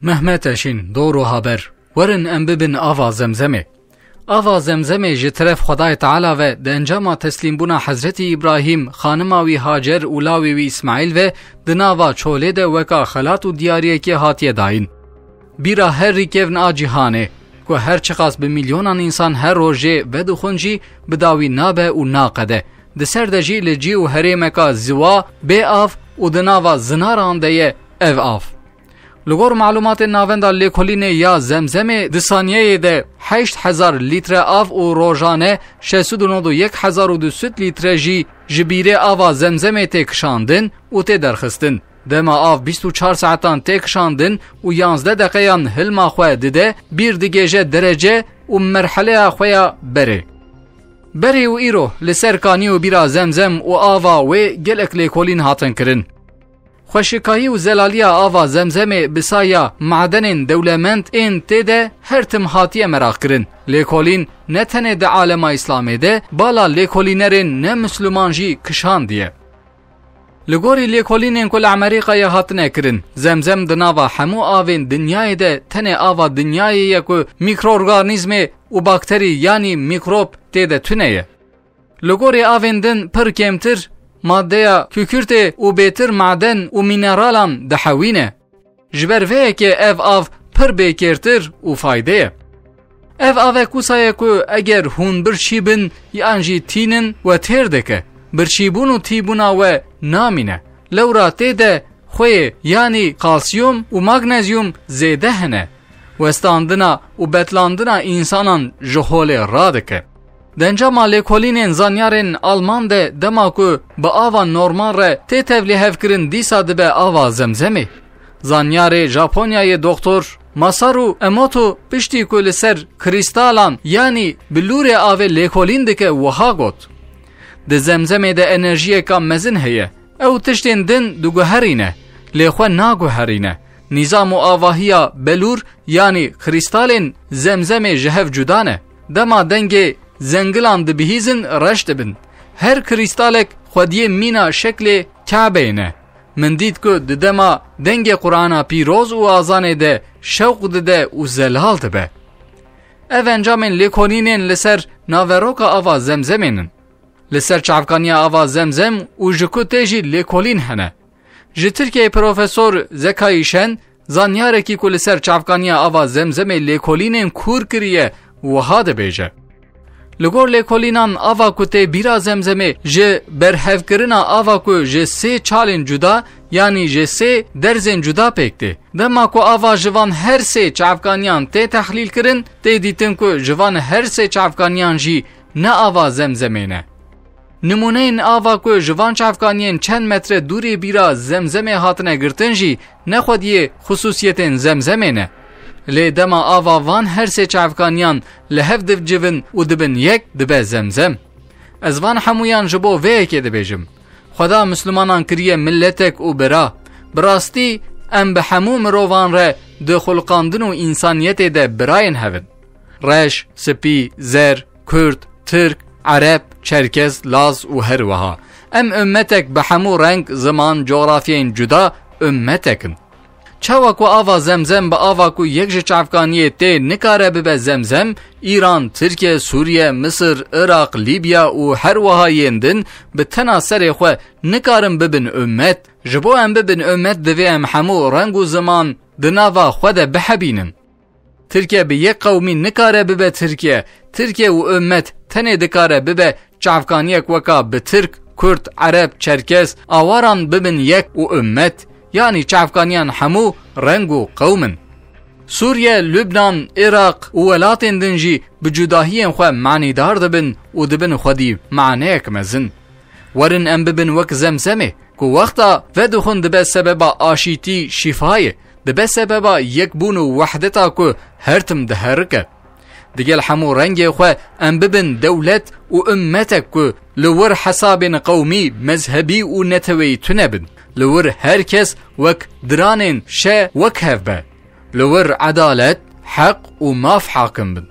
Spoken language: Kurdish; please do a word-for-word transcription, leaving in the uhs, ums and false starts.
Mehmet Eşîn, Doğru Haber. Werin em bibin ava Zemzemê. Ava Zemzemê ji teref Xwedayê Teala ve di encama teslîmbûna Hezretî Îbrahîm, xanima wî Hacer û lawê wî Îsmaîl ve di nava çolê de weka xelat û diyariyekê hatiye dayîn. Bîra her rîkevn a cîhanê, ku her çiqas bi milyonan însan her rojê vedixwin jî, bi dawî nabe û naqede. Di ser de jî li cî û herêmeka ziwa, bê av û di nava zinaran de ye ev av. Li gor malumatên Navenda Lêkolînê ya Zemzemê di saniyeyê de heşt hezar lître av û rojane şeş sed û nod û yek hezar û du sed lître jî ji bîrê ava Zemzemê tê kişandin û tê derxistin. Dema av bîst û çar saetan tê kişandin û yanzdeh deqeyan hilma xwe dide, bîr digêje derece û merheleya xwe ya berê. Berê û îro li ser kanî û bîra Zemzem û ava wê gelek lêkolîn hatin kirin. Xweşikayî û zelaliya ava Zemzemê bi saya madenên dewlemend ên tê de her tim hatiye meraq kirin. Lêkolîn ne tenê di alema Îslamê de, bala lêkolînerên ne Misliman jî kişandiye. Li gorî lêkolînên ku li Emerîkayê hatine kirin, Zemzem di nava hemû avên dinyayê de tenê ava dinyayê ye ku mîkroorganîzmê û bakterî yanî mîkrop tê de tune ye. Li gorî avên din pir kêmtir madeya kûkûrtê û bêtir maden û mîneralan dihewîne. Ji ber vê yekê ev av pir bêkêrtir û fayde ye. Ev avek wisa ye ku eger hûn birçî bin yan jî tînin, we têr dike. Birçîbûn û tîbûna we namîne. Lewra tê de xweyê, yanî kalsiyum û magnezyum zêde hene. Westandina û betlandina însanan ji holê radike. Di encama lêkolînên zanyarên Alman de, dema ku bi ava normal re tê tevlîhevkirin, dîsa dibe ava Zemzemê. Zanyarê Japonyayê Doktor Masaru Emoto piştî ku li ser krîstalan, yanî bilûrê avê lêkolîn dike, wiha got: Di Zemzemê de enerjiyeka mezin heye. Ew tiştên din diguherîne, lê xwe naguherîne. Nîzam û avahiya belûr, yanî krîstalên Zemzemê ji hev cuda ne. Dema dengê zengilan dibihîzin, reş dibin. Her krîstalek xwediyê mîna şeklê Kabeyê ne. Min dît ku di dema dengê Qur'ana pîroz û azanê de şewq dide û zelal dibe. Ev encamên lêkolînên li ser naveroka ava Zemzemê nin. Li ser çavkaniya ava Zemzem û ji ku tê jî lêkolîn hene. Ji Tirkiyeyê Profesor Zekayî Şen, zanyarekî ku li ser çavkaniya ava Zemzemê lêkolînên kûr kiriye, wiha dibêje: Li gor lêkolînan, ava ku tê bîra Zemzemê ji berhevkirina ava ku ji sê çalên cuda, yanî ji sê derzên cuda pêk tê. Dema ku ava ji van her sê çavkaniyan tê tehlîl kirin, tê dîtin ku ji van her sê çavkaniyan jî ne ava Zemzemê ne. Nimûneyên ava ku ji van çavkaniyên çend metre dûrê bîra Zemzemê hatine girtin jî ne xwediyê xusûsiyetên Zemzemê ne. Lê dema ava van her sê çavkaniyan li hev dicivin û dibin yek, dibe Zemzem. Ez van hemûyan ji bo vê yekê dibêjim. Xweda Mislimanan kiriye miletek û bira. Bi rastî em bi hemû mirovan re di xulqandin û însaniyetê de birayên hev in. Reş, Spî, Zer, Kurd, Tirk, Ereb, Çerkez, Laz û her wiha. Em ummetek bi hemû reng, ziman, cografyeyên cuda ummetek in. Çawa ku ava Zemzem bi ava ku yek ji çavkaniyê tê nikare bibe Zemzem, Îran, Tirkiye, Sûriye, Misir, Iraq, Lîbya û her wiha yên din bi tena serê xwe nikarin bibin ummet. Ji bo em bibin ummet, divê em hemû reng û ziman di nava xwe de bihebînin. Tirkiye bi yek qewmî nikare bibe Tirkiye. Tirkiye û ummet tenê dikare bibe çavkaniyek weka bi Tirk, Kurd, Ereb, Çerkez, Awaran bibin yek û ummet. Yanî çavkaniyan hemû reng û qewm in. Sûriye, Lubnan, Iraq û welatên din jî bi cudahiyên xwe manîdar dibin û dibin xwedî maneyek mezin. Werin em bibin wek Zemzemê, ku wexta vedixwin dibe sebeba aşîtî, şîfayê, dibe sebeba yekbûn û wehdeta ku her tim diherike. Digel hemû rengê xwe em bibin dewlet û ummetek ku li wir hesabên qewmî, mezhebî û neteweyî tune bin. Li wir her kes wek diranên şe wek hev be. Li wir edalet, heq û maf hakim bin.